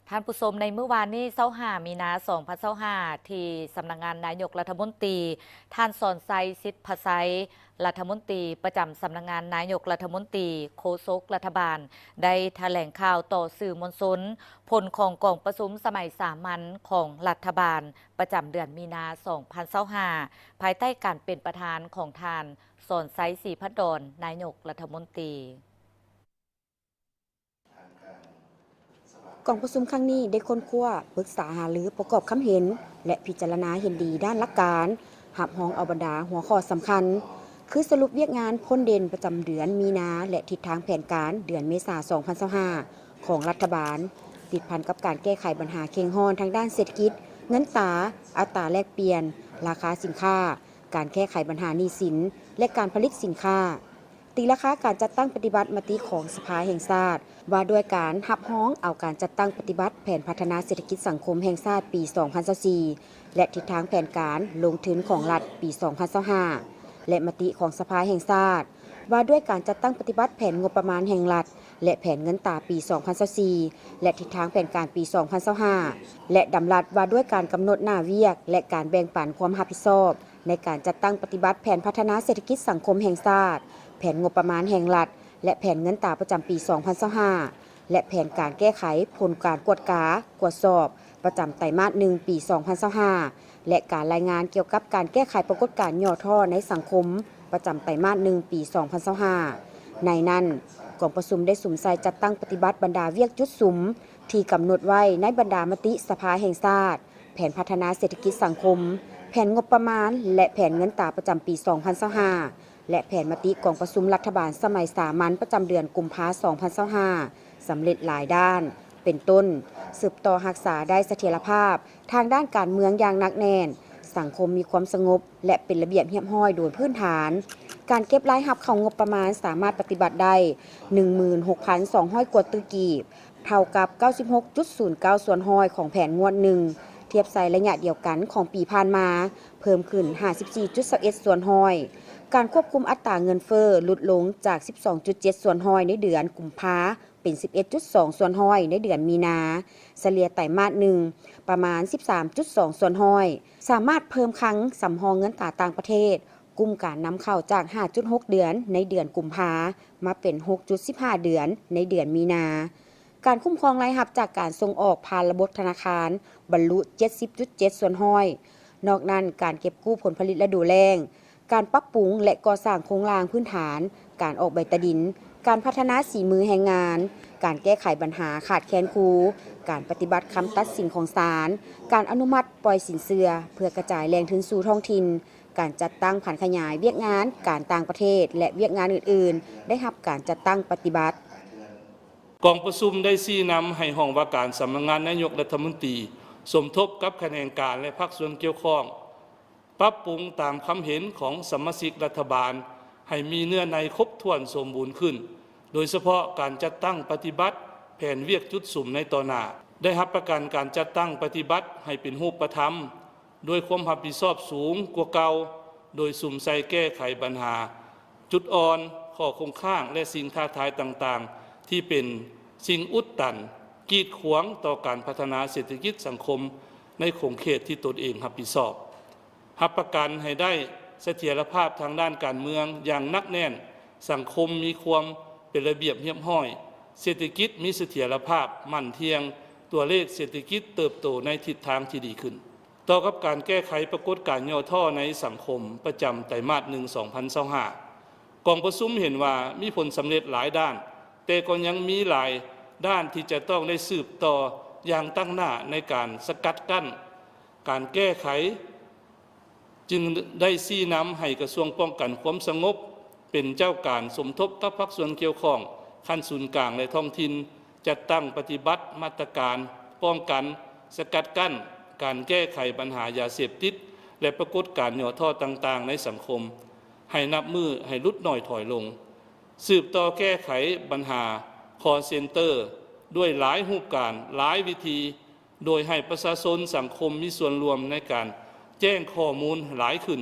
ທ່ານຜູ້ຊົມ, ໃນມື້ວານນີ້ ຊາວຫ້າ ມີນາ ສອງພັນຊາວຫ້າ ທີ່ສຳນັກງານນາຍົກລັດຖະມົນຕີ, ທ່ານ ສອນໄຊ ສິດພະໄຊ ລັດຖະມົນຕີປະຈຳສຳນັກງານນາຍົກລັດຖະມົນຕີ, ໂຄສົກລັດຖະບານ ໄດ້ຖະແຫຼງຂ່າວຕໍ່ສື່ມວນຊົນ ຜົນຂອງກອງປະຊຸມສະໄໝສາມັນຂອງລັດຖະບານ ປະຈຳເດືອນມີນາ ສອງພັນຊາວຫ້າ ພາຍໃຕ້ການເປັນປະທານຂອງທ່ານ ສອນໄຊ ສີພັນດອນ ນາຍົກລັດຖະມົນຕີ. ກອງປະຊຸມຄັ້ງນີ້ໄດ້ຄົ້ນຄວ້າ, ປຶກສາຫາລື, ປະກອບຄຳເຫັນ ແລະ ພິຈາລະນາເຫັນດີດ້ານຫຼັກການ, ຮັບຮອງເອົາບັນດາຫົວຂໍ້ສຳຄັນ ຄືສະຫຼຸບວຽກງານພົ້ນເດັ່ນປະຈຳເດືອນມີນາ ແລະ ທິດທາງແຜນການເດືອນເມສາ ສອງພັນຊາວຫ້າ ຂອງລັດຖະບານ, ຕິດພັນກັບການແກ້ໄຂບັນຫາເຄັ່ງຮ້ອນທາງດ້ານເສດຖະກິດ, ເງິນຕາ, ອັດຕາແລກປ່ຽນ, ລາຄາສິນຄ້າ, ການແກ້ໄຂບັນຫາໜີ້ສິນ ແລະ ການຜະລິດສິນຄ້າ. ຕີລາຄາການຈັດຕັ້ງປະຕິບັດມະຕິຂອງສະພາແຫ່ງຊາດ ວ່າດ້ວຍການຮັບຮອງເອົາການຈັດຕັ້ງປະຕິບັດແຜນພັດທະນາເສດຖະກິດສັງຄົມແຫ່ງຊາດປີສອງພັນຊາວສີ່ ແລະ ທິດທາງແຜນການລົງທຶນຂອງລັດປີສອງພັນຊາວຫ້າ ແລະ ມະຕິຂອງສະພາແຫ່ງຊາດ ວ່າດ້ວຍການຈັດຕັ້ງປະຕິບັດແຜນງົບປະມານແຫ່ງລັດ ແລະ ແຜນເງິນຕາປີສອງພັນຊາວສີ່ ແລະ ທິດທາງແຜນການປີສອງພັນຊາວຫ້າ ແລະ ດຳລັດວ່າດ້ວຍການກຳນົດໜ້າວຽກ ແລະ ການແບ່ງປັນຄວາມຮັບຜິດຊອບ ໃນການຈັດຕັ້ງປະຕິບັດແຜນພັດທະນາເສດຖະກິດສັງຄົມແຫ່ງຊາດ, ແຜນງົບປະມານແຫ່ງລັດ ແລະ ແຜນເງິນຕາປະຈຳປີສອງພັນຊາວຫ້າ ແລະ ແຜນການແກ້ໄຂຜົນການກວດກາ, ກວດສອບ ປະຈຳໄຕມາດໜຶ່ງ ປີສອງພັນຊາວຫ້າ ແລະ ການລາຍງານກ່ຽວກັບການແກ້ໄຂປາກົດການຫຍໍ້ທໍ້ໃນສັງຄົມ ປະຈຳໄຕມາດໜຶ່ງ ປີສອງພັນຊາວຫ້າ. ໃນນັ້ນ, ກອງປະຊຸມໄດ້ສຸມໃສ່ຈັດຕັ້ງປະຕິບັດບັນດາວຽກຈຸດສຸມ ທີ່ກຳນົດໄວ້ໃນບັນດາມະຕິສະພາແຫ່ງຊາດ, ແຜນພັດທະນາເສດຖະກິດສັງຄົມ, ແຜນງົບປະມານ ແລະ ແຜນເງິນຕາປະຈຳປີສອງພັນຊາວຫ້າ ແລະ ແຜນມະຕິກອງປະຊຸມລັດຖະບານສະໄໝສາມັນປະຈຳເດືອນກຸມພາ ສອງພັນຊາວຫ້າ ສຳເລັດຫຼາຍດ້ານ ເປັນຕົ້ນ, ສືບຕໍ່ຮັກສາໄດ້ສະຖຽນລະພາບທາງດ້ານການເມືອງຢ່າງໜັກແໜ້ນ, ສັງຄົມມີຄວາມສະຫງົບ ແລະ ເປັນລະບຽບຮຽບຮ້ອຍໂດຍພື້ນຖານ, ການເກັບລາຍຮັບເຂົ້າງົບປະມານສາມາດປະຕິບັດໄດ້ ໜຶ່ງໝື່ນຫົກພັນສອງຮ້ອຍກວ່າຕື້ກີບ, ເທົ່າກັບເກົ້າສິບຫົກຈຸດສູນເກົ້າສ່ວນຮ້ອຍຂອງແຜນງວດໜຶ່ງ, ທຽບໃສ່ໄລຍະດຽວກັນຂອງປີຜ່ານມາ ເພີ່ມຂຶ້ນຫ້າສິບສີ່ຈຸດຊາວເອັດສ່ວນຮ້ອຍ. ການຄວບຄຸມອັດຕາເງິນເຟີ້ຫຼຸດລົງຈາກສິບສອງຈຸດເຈັດສ່ວນຮ້ອຍໃນເດືອນກຸມພາ ເປັນສິບເອັດຈຸດສອງສ່ວນຮ້ອຍໃນເດືອນມີນາ, ສະເລ່ຍໄຕມາດໜຶ່ງປະມານສິບສາມຈຸດສອງສ່ວນຮ້ອຍ, ສາມາດເພີ່ມຄັງສຳຮອງເງິນຕາຕ່າງປະເທດ ກຸ້ມການນຳເຂົ້າຈາກຫ້າຈຸດຫົກເດືອນໃນເດືອນກຸມພາ ມາເປັນຫົກຈຸດສິບຫ້າເດືອນໃນເດືອນມີນາ. ການຄຸ້ມຄອງລາຍຮັບຈາກການສົ່ງອອກຜ່ານລະບົບທະນາຄານ ບັນລຸເຈັດສິບຈຸດເຈັດສ່ວນຮ້ອຍ. ນອກນັ້ນ, ການເກັບກູ້ຜົນຜະລິດລະດູແລ້ງ, ການປັບປຸງ ແລະ ກໍ່ສ້າງໂຄງລ່າງພື້ນຖານ, ການອອກໃບຕາດິນ, ການພັດທະນາສີມືແຮງງານ, ການແກ້ໄຂບັນຫາຂາດແຄນຄູ, ການປະຕິບັດຄຳຕັດສິນຂອງສານ, ການອະນຸມັດປ່ອຍສິນເຊື່ອເພື່ອກະຈາຍແຫຼ່ງທຶນສູ່ທ້ອງຖິ່ນ, ການຈັດຕັ້ງຜັນຂະຫຍາຍວຽກງານການຕ່າງປະເທດ ແລະ ວຽກງານອື່ນໆ ໄດ້ຮັບການຈັດຕັ້ງປະຕິບັດ. ກອງປະຊຸມໄດ້ຊີ້ນຳໃຫ້ຫ້ອງວ່າການສຳນັກງານນາຍົກລັດຖະມົນຕີ ສົມທົບກັບຂະແໜງການ ແລະ ພາກສ່ວນກ່ຽວຂ້ອງ ປັບປຸງຕາມຄຳເຫັນຂອງສະມາຊິກລັດຖະບານ ໃຫ້ມີເນື້ອໃນຄົບຖ້ວນສົມບູນຂຶ້ນ, ໂດຍສະເພາະການຈັດຕັ້ງປະຕິບັດແຜນວຽກຈຸດສຸມໃນຕໍ່ໜ້າ, ໄດ້ຮັບປະກັນການຈັດຕັ້ງປະຕິບັດໃຫ້ເປັນຮູບປະທຳ, ດ້ວຍຄວາມຮັບຜິດຊອບສູງກວ່າເກົ່າ, ໂດຍສຸມໃສ່ແກ້ໄຂບັນຫາຈຸດອ່ອນ, ຂໍ້ຄົງຄ້າງ ແລະ ສິ່ງທ້າທາຍຕ່າງໆ ທີ່ເປັນສິ່ງອຸດຕັນ, ກີດຂວາງຕໍ່ການພັດທະນາເສດຖະກິດສັງຄົມໃນຂົງເຂດທີ່ຕົນເອງຮັບຜິດຊອບ. ຮັບປະກັນໃຫ້ໄດ້ສະຖຽນລະພາບທາງດ້ານການເມືອງຢ່າງໜັກແໜ້ນ, ສັງຄົມມີຄວາມເປັນລະບຽບຮຽບຮ້ອຍ, ເສດຖະກິດມີສະຖຽນລະພາບໝັ້ນທ່ຽງ, ຕົວເລກເສດຖະກິດເຕີບໂຕໃນທິດທາງທີ່ດີຂຶ້ນ. ຕໍ່ກັບການແກ້ໄຂປາກົດການຫຍໍ້ທໍ້ໃນສັງຄົມປະຈຳໄຕມາດໜຶ່ງ ສອງພັນຊາວຫ້າ, ກອງປະຊຸມເຫັນວ່າມີຜົນສຳເລັດຫຼາຍດ້ານ, ແຕ່ກໍຍັງມີຫຼາຍດ້ານທີ່ຈະຕ້ອງໄດ້ສືບຕໍ່ຢ່າງຕັ້ງໜ້າໃນການສະກັດກັ້ນ, ການແກ້ໄຂ, ຈຶ່ງໄດ້ຊີ້ນຳໃຫ້ກະຊວງປ້ອງກັນຄວາມສະຫງົບເປັນເຈົ້າການສົມທົບກັບພາກສ່ວນກ່ຽວຂ້ອງຂັ້ນສູນກາງ ແລະ ທ້ອງຖິ່ນ ຈັດຕັ້ງປະຕິບັດມາດຕະການປ້ອງກັນ, ສະກັດກັ້ນການແກ້ໄຂບັນຫາຢາເສບຕິດ ແລະ ປາກົດການຫຍໍ້ທໍ້ຕ່າງໆໃນສັງຄົມ ໃຫ້ນັບມື້ໃຫ້ຫຼຸດໜ້ອຍຖອຍລົງ. ສືບຕໍ່ແກ້ໄຂບັນຫາ call center ດ້ວຍຫຼາຍຮູບການ, ຫຼາຍວິທີ, ໂດຍໃຫ້ປະຊາຊົນສັງຄົມມີສ່ວນຮ່ວມໃນການແຈ້ງຂໍ້ມູນຫຼາຍຂຶ້ນ,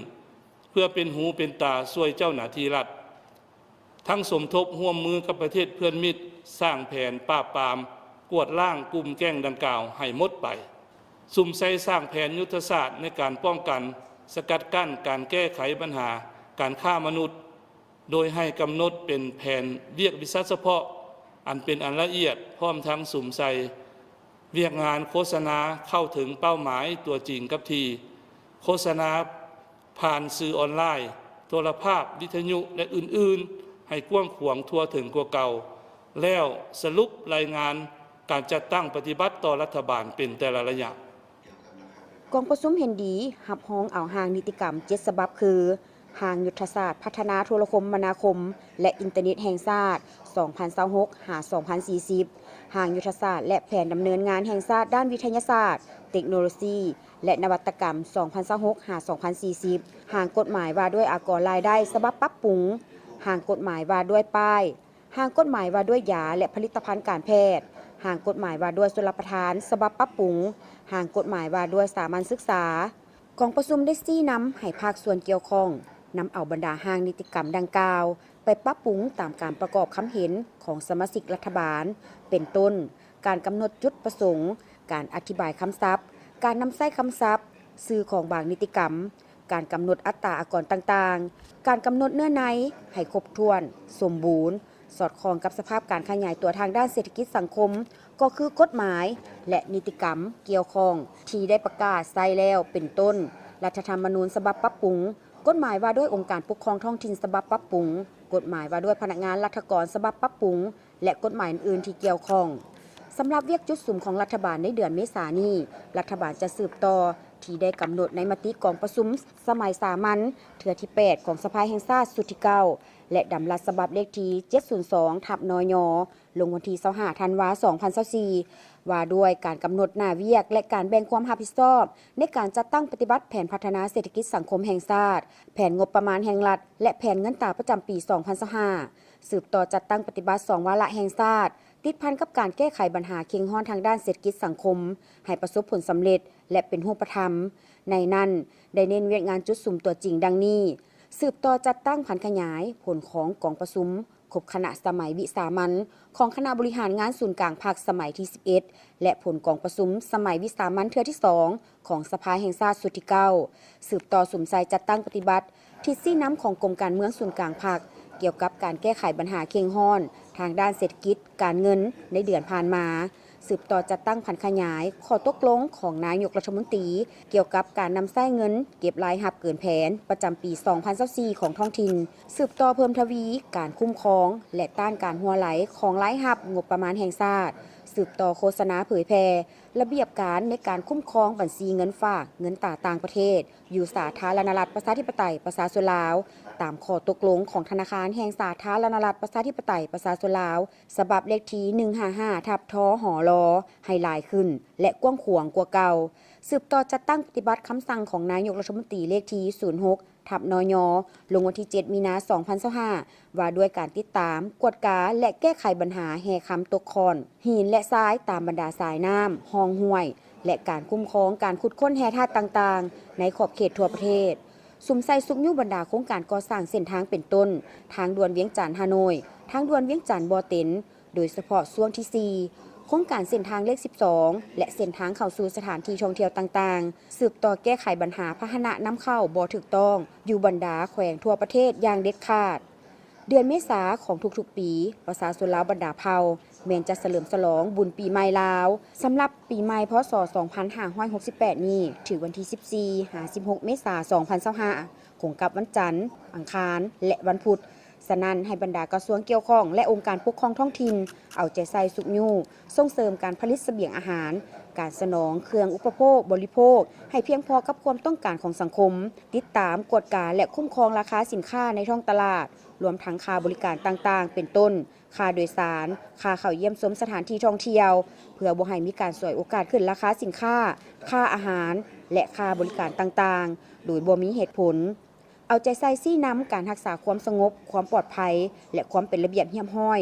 ເພື່ອເປັນຫູເປັນຕາຊ່ວຍເຈົ້າໜ້າທີ່ລັດ, ທັງສົມທົບຮ່ວມມືກັບປະເທດເພື່ອນມິດ, ສ້າງແຜນປາບປາມ ກວາດລ້າງກຸ່ມແກ້ງດັ່ງກ່າວໃຫ້ໝົດໄປ, ສຸມໃສ່ສ້າງແຜນຍຸດທະສາດໃນການປ້ອງກັນ, ສະກັດກັ້ນການແກ້ໄຂບັນຫາການຄ້າມະນຸດ, ໂດຍໃຫ້ກຳນົດເປັນແຜນວຽກວິຊາສະເພາະອັນເປັນອັນລະອຽດ, ພ້ອມທັງສຸມໃສ່ວຽກງານໂຄສະນາເຂົ້າເຖິງເປົ້າໝາຍຕົວຈິງກັບທີ່, ໂຄສະນາຜ່ານສື່ອອນລາຍ, ໂທລະພາບ, ວິທະຍຸ ແລະ ອື່ນໆ ໃຫ້ກວ້າງຂວາງທົ່ວເຖິງກວ່າເກົ່າ, ແລ້ວສະຫຼຸບລາຍງານການຈັດຕັ້ງປະຕິບັດຕໍ່ລັດຖະບານເປັນແຕ່ລະໄລຍະ. ກອງປະຊຸມເຫັນດີຮັບຮອງເອົາຮ່າງນິຕິກຳເຈັດສະບັບຄື ຮ່າງຍຸດທະສາດພັດທະນາໂທລະຄົມມະນາຄົມ ແລະ ອິນເຕີເນັດແຫ່ງຊາດ ສອງພັນຊາວຫົກ ຫາ ສອງພັນສີ່ສິບ, ຮ່າງຍຸດທະສາດ ແລະ ແຜນດຳເນີນງານແຫ່ງຊາດດ້ານວິທະຍາສາດ, ເຕັກໂນໂລຊີ ແລະ ນະວັດຕະກຳ ສອງພັນຊາວຫົກ ຫາ ສອງພັນສີ່ສິບ, ຮ່າງກົດໝາຍວ່າດ້ວຍອາກອນລາຍໄດ້ສະບັບປັບປຸງ, ຮ່າງກົດໝາຍວ່າດ້ວຍປ້າຍ, ຮ່າງກົດໝາຍວ່າດ້ວຍຢາ ແລະ ຜະລິດຕະພັນການແພດ, ຮ່າງກົດໝາຍວ່າດ້ວຍຊົນລະປະທານສະບັບປັບປຸງ, ຮ່າງກົດໝາຍວ່າດ້ວຍສາມັນສຶກສາ. ກອງປະຊຸມໄດ້ຊີ້ນຳໃຫ້ພາກສ່ວນກ່ຽວຂ້ອງນຳເອົາບັນດາຮ່າງນິຕິກຳດັ່ງກ່າວ ໄປປັບປຸງຕາມການປະກອບຄຳເຫັນຂອງສະມາຊິກລັດຖະບານ ເປັນຕົ້ນ ການກຳນົດຈຸດປະສົງ, ການອະທິບາຍຄຳສັບ, ການນຳໃຊ້ຄຳສັບ, ຊື່ຂອງບາງນິຕິກຳ, ການກຳນົດອັດຕາອາກອນຕ່າງໆ, ການກຳນົດເນື້ອໃນໃຫ້ຄົບຖ້ວນ, ສົມບູນ, ສອດຄ່ອງກັບສະພາບການຂະຫຍາຍຕົວທາງດ້ານເສດຖະກິດສັງຄົມ ກໍຄືກົດໝາຍ ແລະ ນິຕິກຳກ່ຽວຂ້ອງທີ່ໄດ້ປະກາດໃຊ້ແລ້ວ ເປັນຕົ້ນ ລັດຖະທຳມະນູນສະບັບປັບປຸງ, ກົດໝາຍວ່າດ້ວຍອົງການປົກຄອງທ້ອງຖິ່ນສະບັບປັບປຸງ, ກົດໝາຍວ່າດ້ວຍພະນັກງານລັດຖະກອນສະບັບປັບປຸງ ແລະ ກົດໝາຍອື່ນໆທີ່ກ່ຽວຂ້ອງ. ສຳລັບວຽກຈຸດສຸມຂອງລັດຖະບານໃນເດືອນເມສານີ້, ລັດຖະບານຈະສືບຕໍ່ທີ່ໄດ້ກຳນົດໃນມະຕິກອງປະຊຸມສະໄໝສາມັນເທື່ອທີແປດຂອງສະພາແຫ່ງຊາດຊຸດທີເກົ້າ ແລະ ດຳລັດສະບັບເລກທີເຈັດສູນສອງທັບ ນຍ ລົງວັນທີຊາວຫ້າທັນວາ ສອງພັນຊາວສີ່ ວ່າດ້ວຍການກຳນົດໜ້າວຽກ ແລະ ການແບ່ງຄວາມຮັບຜິດຊອບໃນການຈັດຕັ້ງປະຕິບັດແຜນພັດທະນາເສດຖະກິດສັງຄົມແຫ່ງຊາດ, ແຜນງົບປະມານແຫ່ງລັດ ແລະ ແຜນເງິນຕາປະຈຳປີສອງພັນຊາວຫ້າ, ສືບຕໍ່ຈັດຕັ້ງປະຕິບັດສອງວາລະແຫ່ງຊາດ ຕິດພັນກັບການແກ້ໄຂບັນຫາເຄັ່ງຮ້ອນທາງດ້ານເສດຖະກິດສັງຄົມ ໃຫ້ປະສົບຜົນສຳເລັດ ແລະ ເປັນຮູບປະທຳ. ໃນນັ້ນ ໄດ້ເນັ້ນວຽກງານຈຸດສຸມຕົວຈິງດັ່ງນີ້: ສືບຕໍ່ຈັດຕັ້ງຜັນຂະຫຍາຍຜົນຂອງກອງປະຊຸມຄົບຄະນະສະໄໝວິສາມັນຂອງຄະນະບໍລິຫານງານສູນກາງພັກສະໄໝທີສິບເອັດ ແລະ ຜົນກອງປະຊຸມສະໄໝວິສາມັນເທື່ອທີສອງຂອງສະພາແຫ່ງຊາດຊຸດທີເກົ້າ, ສືບຕໍ່ສຸມໃສ່ຈັດຕັ້ງປະຕິບັດ ທິດຊີ້ນຳຂອງກົມການເມືອງສູນກາງພັກ ກ່ຽວກັບການແກ້ໄຂບັນຫາເຄັ່ງຮ້ອນທາງດ້ານເສດຖະກິດ, ການເງິນໃນເດືອນຜ່ານມາ, ສືບຕໍ່ຈັດຕັ້ງຜັນຂະຫຍາຍຂໍ້ຕົກລົງຂອງນາຍົກລັດຖະມົນຕີ ກ່ຽວກັບການນຳໃຊ້ເງິນເກັບລາຍຮັບເກີນແຜນປະຈຳປີສອງພັນຊາວສີ່ຂອງທ້ອງຖິ່ນ, ສືບຕໍ່ເພີ່ມທະວີການຄຸ້ມຄອງ ແລະ ຕ້ານການຮົ່ວໄຫຼຂອງລາຍຮັບງົບປະມານແຫ່ງຊາດ, ສືບຕໍ່ໂຄສະນາເຜີຍແຜ່ລະບຽບການໃນການຄຸ້ມຄອງບັນຊີເງິນຝາກ, ເງິນຕາຕ່າງປະເທດ ຢູ່ສາທາລະນະລັດ ປະຊາທິປະໄຕ ປະຊາຊົນລາວ ຕາມຂໍ້ຕົກລົງຂອງທະນາຄານແຫ່ງສາທາລະນະລັດ ປະຊາທິປະໄຕ ປະຊາຊົນລາວ ສະບັບເລກທີໜຶ່ງຫ້າຫ້າທັບ ທຫລ ໃຫ້ຫຼາຍຂຶ້ນ ແລະ ກວ້າງຂວາງກວ່າເກົ່າ, ສືບຕໍ່ຈັດຕັ້ງປະຕິບັດຄຳສັ່ງຂອງນາຍົກລັດຖະມົນຕີເລກທີສູນຫົກທັບ ນຍ ລົງວັນທີເຈັດມີນາ ສອງພັນຊາວຫ້າ ວ່າດ້ວຍການຕິດຕາມ, ກວດກາ ແລະ ແກ້ໄຂບັນຫາແຮ່ຄຳຕົກຄ້ອນ, ຫີນ ແລະ ຊາຍຕາມບັນດາສາຍນ້ຳ, ຮ່ອງຫ້ວຍ ແລະ ການຄຸ້ມຄອງການຂຸດຄົ້ນແຮ່ທາດຕ່າງໆ ໃນຂອບເຂດທົ່ວປະເທດ, ສຸມໃສ່ຊຸກຍູ້ບັນດາໂຄງການກໍ່ສ້າງເສັ້ນທາງເປັນຕົ້ນ ທາງດ່ວນວຽງຈັນ-ຮ່າໂນ້ຍ, ທາງດ່ວນວຽງຈັນ-ບໍ່ເຕັນ, ໂດຍສະເພາະຊ່ວງທີສີ່ ໂຄງການເສັ້ນທາງເລກສິບສອງ ແລະ ເສັ້ນທາງເຂົ້າສູ່ສະຖານທີ່ທ່ອງທ່ຽວຕ່າງໆ, ສືບຕໍ່ແກ້ໄຂບັນຫາພາຫະນະນຳເຂົ້າບໍ່ຖືກຕ້ອງຢູ່ບັນດາແຂວງທົ່ວປະເທດຢ່າງເດັດຂາດ. ເດືອນເມສາຂອງທຸກໆປີ, ປະຊາຊົນລາວບັນດາເຜົ່າແມ່ນຈະສະເຫຼີມສະຫຼອງບຸນປີໃໝ່ລາວ. ສຳລັບປີໃໝ່ ພ.ສ. ສອງພັນຫ້າຮ້ອຍຫົກສິບແປດນີ້ ຖືກວັນທີສິບສີ່ຫາສິບຫົກເມສາ ສອງພັນຊາວຫ້າ ກົງກັບວັນຈັນ, ອັງຄານ ແລະ ວັນພຸດ. ສະນັ້ນ, ໃຫ້ບັນດາກະຊວງກ່ຽວຂ້ອງ ແລະ ອົງການປົກຄອງທ້ອງຖິ່ນ ເອົາໃຈໃສ່ຊຸກຍູ້, ສົ່ງເສີມການຜະລິດສະບຽງອາຫານ, ການສະໜອງເຄື່ອງອຸປະໂພກບໍລິໂພກ ໃຫ້ພຽງພໍກັບຄວາມຕ້ອງການຂອງສັງຄົມ, ຕິດຕາມ, ກວດກາ ແລະ ຄຸ້ມຄອງລາຄາສິນຄ້າໃນທ້ອງຕະຫຼາດ, ລວມທັງຄ່າບໍລິການຕ່າງໆ ເປັນຕົ້ນ ຄ່າໂດຍສານ, ຄ່າເຂົ້າຢ້ຽມຊົມສະຖານທີ່ທ່ອງທ່ຽວ, ເພື່ອບໍ່ໃຫ້ມີການສວຍໂອກາດຂຶ້ນລາຄາສິນຄ້າ, ຄ່າອາຫານ ແລະ ຄ່າບໍລິການຕ່າງໆ ໂດຍບໍ່ມີເຫດຜົນ. ເອົາໃຈໃສ່ຊີ້ນຳການຮັກສາຄວາມສະຫງົບ, ຄວາມປອດໄພ ແລະ ຄວາມເປັນລະບຽບຮຽບຮ້ອຍ